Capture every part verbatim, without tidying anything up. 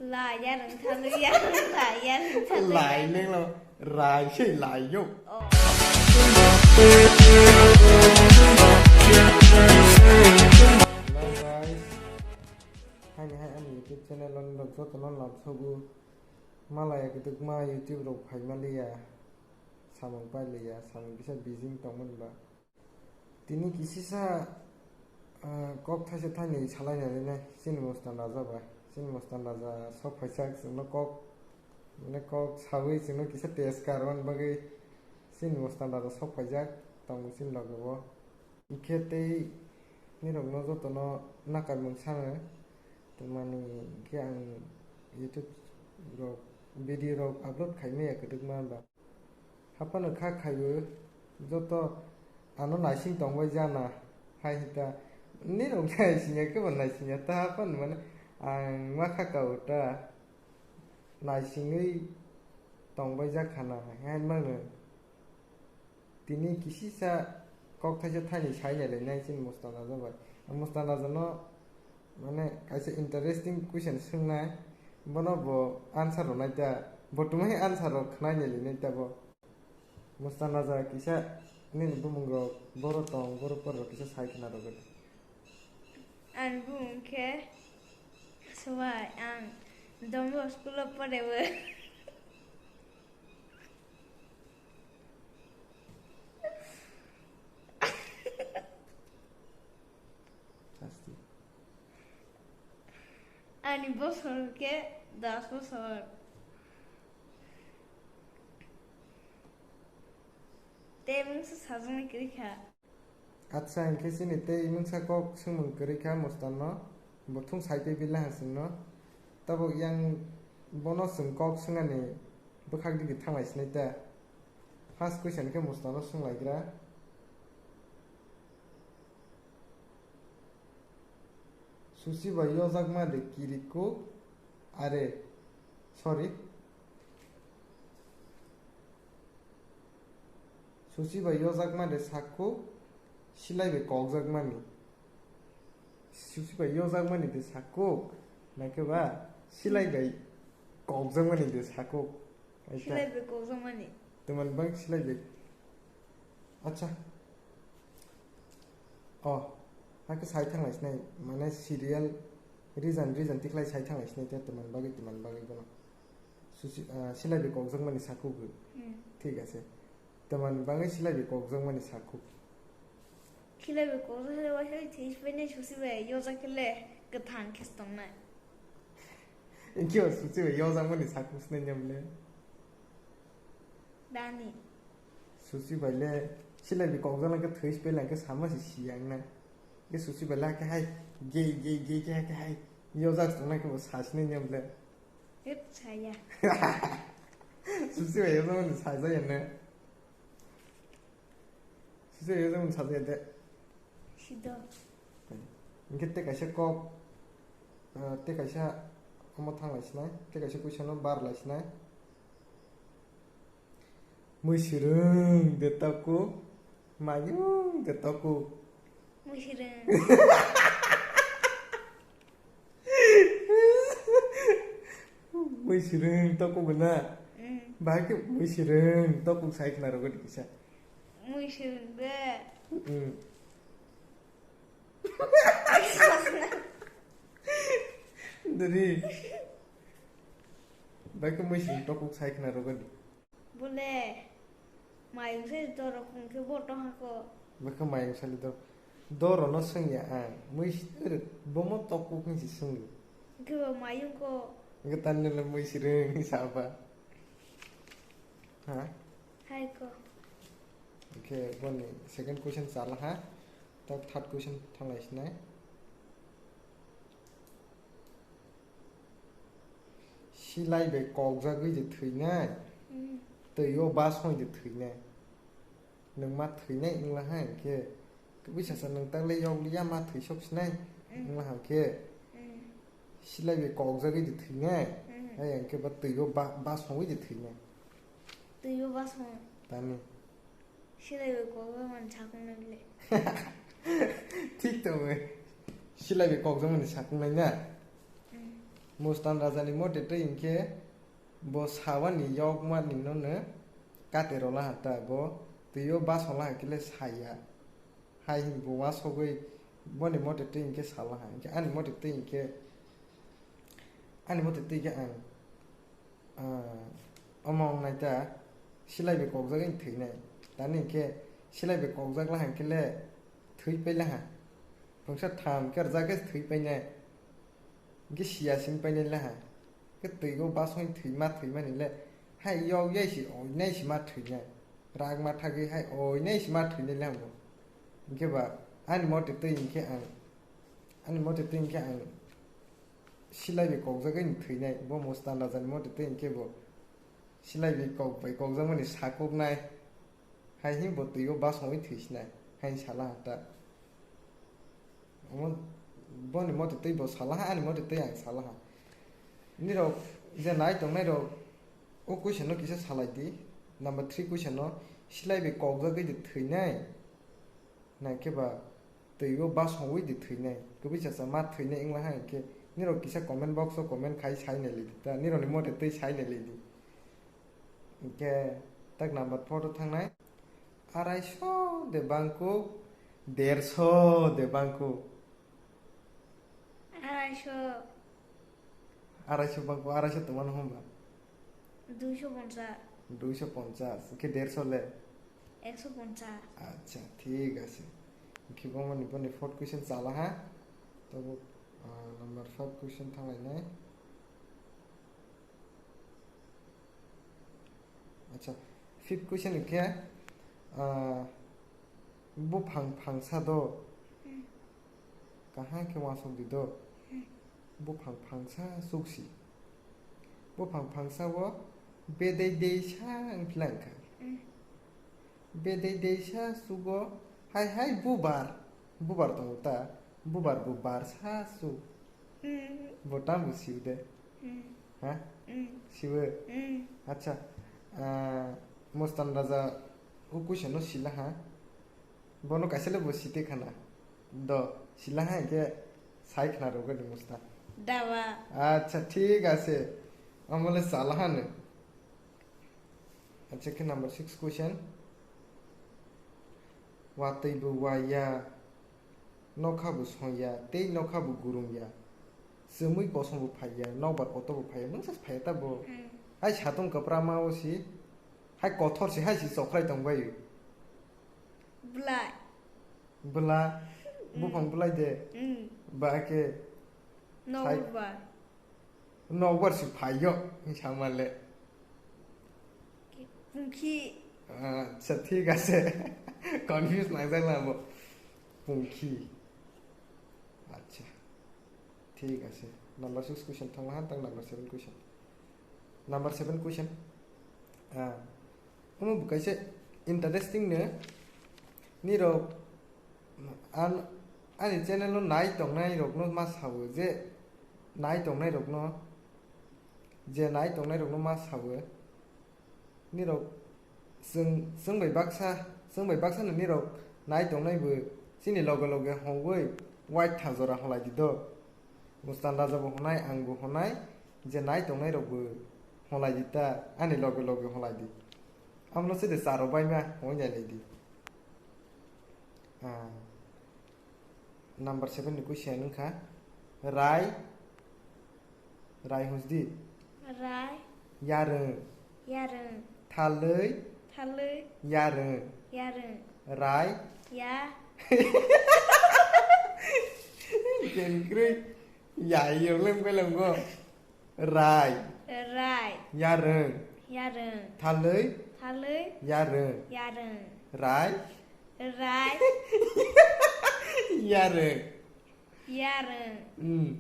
Lai ya rwng thang ya, lai ya rwng thang ya. Lai neng lo, rai se lai yo. Oh. Hello guys. Haini hai ani YouTube channel o norok jotono lamsogo. Malaya kwdwkma YouTube rok phaima liya. Samung pai liya, samung kisa busy tongmani ba. Tini kisisa, ah, kok thaisa thaini salai nai nai chini Mustan Raja bai. Chini Mustan Raja sok phaijak chwngno kok, mane kok sawi chwngno kisa test karwan bagwi chini Mustan Raja sok phaijak tongo chini loge o. Hwnkhe tei nirokno jotono nakarmung sango, tongmani hwnkhe ang YouTube rok video rok upload khaimaya kwdwkma ba. Haphano kha khaiwi joto ano naising tongbai jana hai hita. Nirok naisingya kebo naisingya ta haphano mane ang ma kha kao ta naisingwi tongbai jak khana hai mano. Tini kisisa kok thaisa thaini sai nai lai nai chini Mustan Raja bai. Mustan Raja no mane kaisa interesting question swngnai. Bono bo answer rwnai ta. Bo tumai answer rok khnai nai lai nai ta bo. Mustan Raja kisa nini bumung rok boro tong, boro por rok kisa sai khna rwgwi. Ani bumung khe Swai, ang Don Bosco school o porebo. Asti. Ani bosor khe dos bosor. Tei mungsa sajwngni kwrwi kha. Acha, hinkhe chini tei mungsa kok swngmung kwrwi kha Mustan no, bo thung sai tei bile ha chwngno. Tabuk yang bono chwng kok swngani bwkhak digi thanglai sinai ta. First question khe Mustan no swng lai gra. Susi bai yojakma de kiriku, are, sorry. Susi bai yojakma de sakku, silai bai kokjakmani. Susi bai yojakmani de sakku, naikhe ba, silai bai kokjakmani de sakku. Aita. Silai bai kokjakmani. Teman bang silai bai. Acha. Oh, hakhe sai thanglai sinai, mane serial reason, reason tikhlai sai thanglai sinai te teman bagwi, teman bagwi bono. Susi, ah, silai bai kokjakmani sakku gwi. Hmm. Thik ase. Teman bagwi silai bai kokjakmani sakku. Silai bai kokjak khe waisa thwi siphainai susi bai yojak khe le kwthang khe tongnai. Inkhe o susi bai yojakmani sakku sinai nyam le. Dani. Susi bai le silai bi kokjana khe thwi sipele khe sama si siyang na. Khe susi bai le khe hai gei gei gei khe hai yojak tongna khe bo sa sinai nyam le. Hep saya. Susi bai yojak mani sa jaya na. Susi bai yojak mani sa jaya de. Sido. Inkhe te kaisa kok, ah, te kaisa omo thang lai sinai, te kaisa question no bar lai sinai. Mui swrwng de taku, mayung de taku. Mui swrwng. Mui swrwng taku guna. Mm. Bahai khe mui swrwng taku sai khna rwgwi kisa. Mui swrwng de. Mm. Dori. Bahai khe mui swrwng taku sai khna rwgwi. Bole, mayung se doro khum khe bo tong hako. Bwkha mayung sali dor-, doro no swngya ang. Mui si-, ere, bomo tokuk hinsi swngdi. Khe bo mayung ko. Gwtan nile mui sirwng hinsa ba. Ha? Hai ko. Khe boni second question chala ha. Tak third question thanglai sinai. Silai bai kokjagwi je thwinai, mm, twi o basongwi je thwinai. Nwng ma thwinai wngla hai khe, kwbwi sasa nwng tak le yokliya ma thwi sok sinai, mm, wngla hai khe, mm, silai bai kokjagwi je thwinai, mm, hai hwnkhe ba twi o ba-, basongwi je thwinai. Twi o basong. Tani. Silai bai kokjakmani sakung nai le. Thik tongo. Silai bai kokjakmani sakung nai na? Mm. Mustan Raja ni mote twi hinkhe bo sawani yokmani no no kate rola ha ta, bo twi o baso la ha khe le saya. Hai hin bo wasogwi boni mote twi hinkhe sala ha. Hinkhe ani mote twi hinkhe, ani mote twi khe ang, ah, omo wngnai ta, silai bai kokjagwi thwinai. Tani hinkhe silai bai kokjak la ha hinkhe le thwi paila ha. Phungsa tham khe rwjak khe thwi painai. Hinkhe siya simi painai le ha. Khe twi o basoi thwima thwimani le. Hai yok yai si oinai si ma thwinai. Rak ma thagwi hai oinai si ma thwinai le ha bo. Hinkhe ba ani mote twi hinkhe ang, ani mote twi hinkhe ang silai bai kokjagwi thwinai. Bo Mustan Raja ni mote twi hinkhe bo silai bai kok bai kokjakmani sakuknai. Hai hin bo twi o basongwi thwisinai. Hai sala ha ta. Omo boni mote twi bo salaha, ani mote twi ang salaha. Nirok je nai tongnai rok, o question no kisa salai di. Number three question no, silai bai kokjagwi de thwinai. Nai khe ba twi o basongwi de thwinai. Kwbwi chasa ma thwinai wngla ha hinkhe nirok kisa comment box o comment khai sai nai lidi ta. Nirok ni mote twi sai nai lidi. Hinkhe tak number four o thangnai. Araiso de bangkuk, derso de bangkuk. Araiso. Araiso bangkuk, araiso tongmano hwnba? Duiso ponchas. Duiso ponchas, hinkhe derso le? Ekso ponchas. Acha, thik ase. Hinkhe bo mani boni fourth question chala ha. Tabuk, ah, number five question thanglainai. Acha, fifth question hinkhe, ah, buphang phangsa do. Hmm. Kaham khe uansuk di do. Hmm. Buphang phangsa suk si. Buphang phangsa o bedei deisa wng phila wngkha. Hmm. Bedei deisa sugo hai hai bubar, bubar tongo ta, bubar bo barsa su. Mm. Bo tamo siu de? Mm. Ha? Mm. Siu? Mm. Acha, ah, Mustan Raja o question no sila ha. Bono kaisa le bo site khana. Do, sila ha ke sai khana rogo ni Mustan. Dawa. Acha, thik ase. Amole sala ha no. Acha khe number six question. Watwi bo waiya, nokha bo songya, tei nokha bo gurungya. Chumui kosom bo phaiya, nokbar kotor bo phaiya, mungsa phaiya ta bo. Hmm. Hai satung kwpra ma o si, hai kothor si, hai si chokrai tong bai. Bwlai. Bwla, hmm, buphang bwlai de. Hmm. Ba khe. Nokbar. Nokbar si phaio, hinwi sama le. Pungkhi. Acha, thik ase. Confuse nangjakla bo. Pungkhi. Acha. Thik ase. Number six question thangma han, tang number seven question. Number seven question. Ah. Omo bo kaisa interesting no. Nirok an-, ani channel o nai tongnai rokno ma sao je, nai tongnai rokno, je nai tongnai rokno ma sao. Nirok chwng, chwng bai baksa, chwng bai baksa no nirok nai tongnai bo chini loge loge hongwi white tha jora holai di do. Mustan Raja bo honai, ang bo honai, je nai tongnai rok bo holai di ta, ani loge loge holai di. Amno se de charo bai ma hoi nai lai di. Ah. Number seven ni question wngkha, rai, rai hosdi. Rai. Yarwng. Yarwng. Thalwi. Thalwi. Yarwng. Yarwng. Rai. Ya. Kengkri. Ya, iyo, lem, lem, go. Rai. Rai. Yarwng. Yarwng. Thalwi. Thalwi. Yarwng. Yarwng. Rai. Rai. Yarwng. Yarwng. Hmm.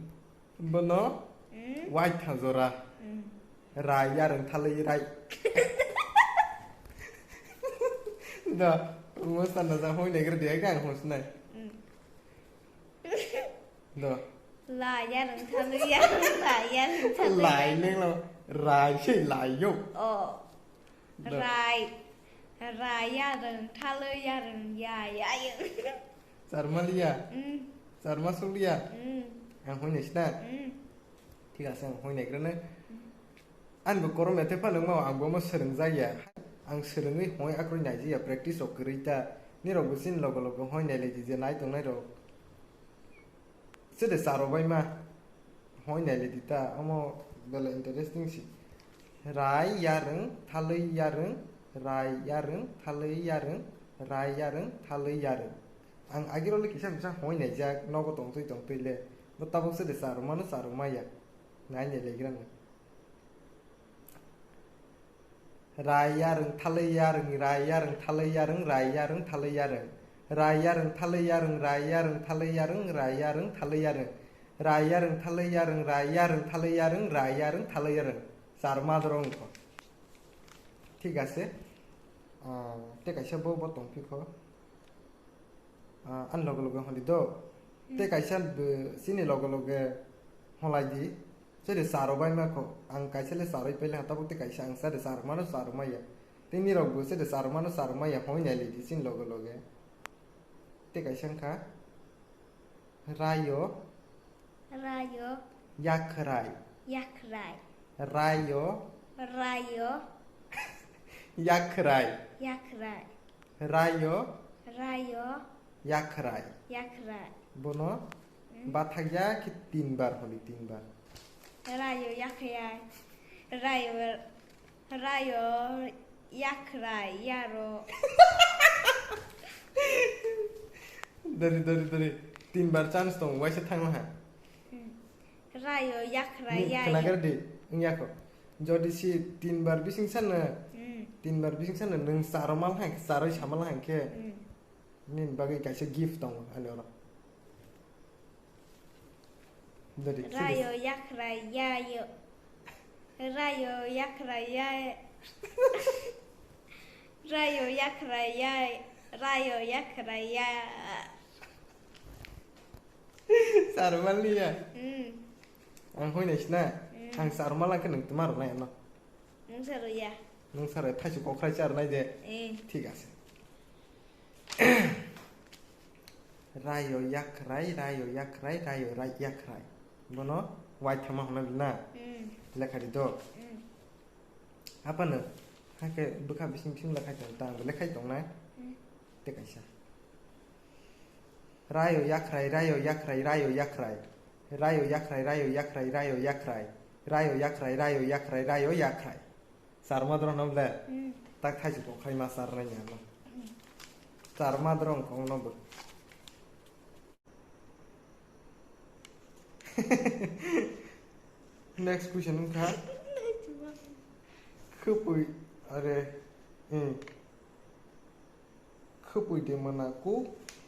Bono. Hmm. White tha jora. Hmm. Rai yarwng thalwi rai. Da, mo sana ja hoi negre dia kan hosnai. Hmm. Do. La yarwng thalwi yarwng la yarwng thalwi. Lai neng lo. Rai se lai yo. Oh. Do. Rai. Rai yarwng thalwi yarwng ya ya. Charma liya. Mm. Charma suk liya. Mm. Ang hoi nai sina. Mm. Thik ase, ang hoi naigrano. Ani bo korom ya tei phano wngmao, ang bo omo swrwngjak ya. Ang swrwngwi hoi akrwi naijak ya, practice rok kwrwi ta. Nirok bo chini logo logo hoi nailai di je nai tongnai rok. Chede charo bai ma. Hoi nailai di ta, omo belai interesting si. Rai yarwng, thalwi yarwng, rai yarwng, thalwi yarwng, rai yarwng, thalwi yarwng. Ang agirok le kisa misa hoi naijak, nogo tongtwi tongtwi le. Bo tabuk chede charo mano charo maya. Nai nailai gra no. Rai yarwng thalwi yarwng, rai yarwng thalwi yarwng, rai yarwng thalwi yarwng. Rai yarwng thalwi yarwng, rai yarwng thalwi yarwng, rai yarwng thalwi yarwng. Rai yarwng thalwi yarwng, rai yarwng thalwi yarwng, rai yarwng thalwi yarwng. Char madrong ko. Thik ase. Ah, tei kaisa bo, bo tongphi kho. Ah, ani loge loge hwnli do. Tei kaisa bo chini loge loge hwnlai di. Chede charo bai ma kho. Ang kaisa le charwi paile ha, tabuk tei kaisa ang chede charo mano charo maya. Tei nirok bo chede charo mano charo maya hoi nailai di chini loge loge. Tei kaisa wngkha. Rayo. Rayo. Yakhrai. Yakhrai. Rayo. Rayo. Yakhrai. Yakhrai. Rayo. Rayo. Yakhrai. Yakhrai. Bono bathakya khe tin bar holi, tin bar. Rayo yakhrai. Rayo, rayo yakhrai yaro. Dari, dari, dari. Tin bar chance tong, waisa thangma ha. Rayo yakhrai. Ni ya khnagar di, wngya kho. Jodi si tin bar bising sana, tin bar bising sana, nwng charo mal hai, charwi samal hai khe. Nini bagwi kaisa gift tongo ani oro. Dori, rayo yakhrai yayo. Rayo yakhrai ya. Rayo yakhrai ya. Rayo yakhrai ya. Sarmal ni ya. Mm. Ang hoi nai sina. Mm. Ang sarmal ang khe nwng tuma rwnai ano. Nwng sa rw ya. Nwng sa rw thaichuk kok khrai cha rwnai de. Eh. Thik ase. Rayo yakhrai, rayo yakhrai, rayo rai yakhrai. Bono waithama hwnna di na. Mm. Lekha di do. Mm. Apano, hakhe bwkha bising bising lekhai tong, tang bo lekhai tongnai. Mm. Tei kaisa. Rayo yakhrai, rayo yakhrai, rayo yakhrai. Rayo yakhrai, rayo yakhrai, rayo yakhrai. Rayo yakhrai, rayo yakhrai, rayo yakhrai. Sarma doro no ble. Mm. Tak thai ko khai ma sar nai ya no. Mm. Sarma doro ko no bo. Next question wngkha. Khupui, are, eh. Khupui de manaku,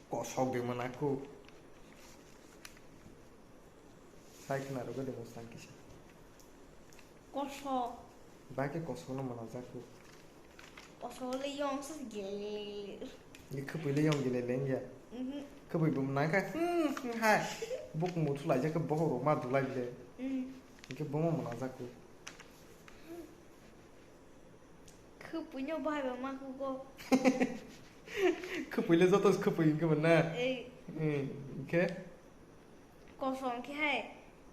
kosok de manaku. Sai khna rwgwi de mwsang kisa. Kosok. Ba khe kosokno mwnajaku. Kosok le yong sa gele. Ni khupui le yong gele lengya. Mhm. Khupui bo mwnang kha, hmm, hmm, hai. Buk muthu laijak khe bohok rok ma dulai bile. Mm. Hingke bomo mwnajaku. Khupui no bahai ba ma kugo. Khupui le joto khupui hingke bo na. Ei. Hmm, hingke? Kosong khe hai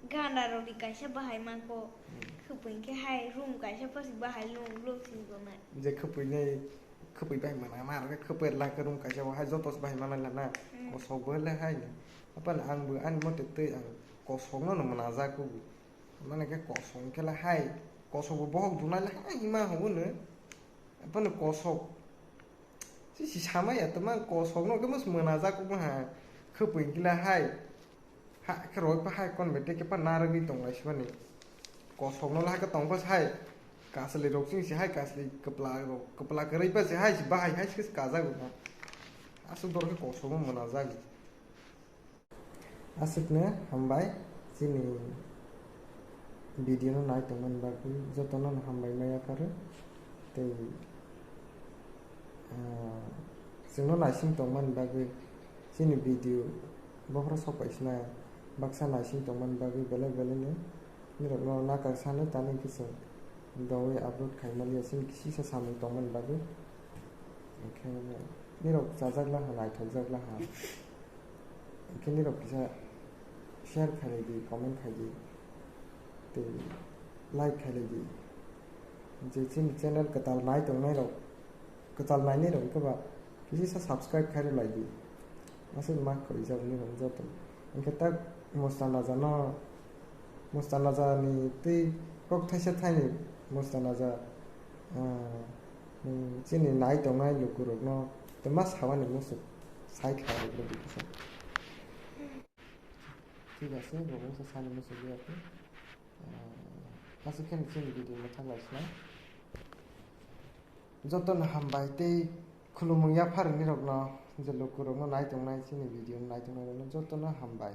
ganda rok ni kaisa bahai mangko. Hmm. Khupui khe hai room kaisa pasi bahai lung lung sing tongnai. Je khupui nai, khupui bahai mana ma rok khupui la khe room kaisa o hai joto se bahai mana la na. Hmm. Kosok bo le hai ni. Apa le ang bo ani mote tei ang kosok no no mana ja kubu. Mane khe kosok khe le hai kosok bo bohok dunai le hai ma hobo no. Apa no kosok. Si, si sama ya, teman kosok no kemos mena jak ko ha. Khepui kila hai. Ha, khe roi pa hai kon bete ke pa naragwi tong lai sibani. Kosok no la ke tong pas hai. Kasali rok sing si hai kasali kepla rok, kepla kerei pa si hai si bahai hai si kajak ha. Asuk dor ke kosok no mena jak. Aswkno hambai chini video no nai tongmani bagwi, jotono no hambai ma yapharo tei, ah, chwngno naising tongmani bagwi chini video bokhorok sok bai sina baksa naising tongmani bagwi belai belai no nirok no nakar sano tani khe chwng dowi upload khai maliya chini kisa samung tongmani bagwi. Hwnkhe nirok chajak laha, naithokjak laha. Hwnkhe nirok kisa share khaidi, comment khaidi. Tei like khailai di. Je chini channel kwtal nai tongnai rok, kwtal nainai rok wngkha ba kisa subscribe khairok lai di. Aswk ma khoi jak ni rok joto. Hwnkhe tak Mustan Raja no, Mustan Raja ni tei kok thaisa thaini Mustan Raja, ah, hmm, chini nai tongnai lukurokno tei ma sawani muchuk sai kha rok le kisa. Thik ase, bo wngsa sani muchuk ya khe. Ah, aswk khe chini video mwthang lai sinai. Jotono hambai tei khulumung yapharni rokno, je lukurokno nai tongnai chini video nai tongnai rokno jotono hambai.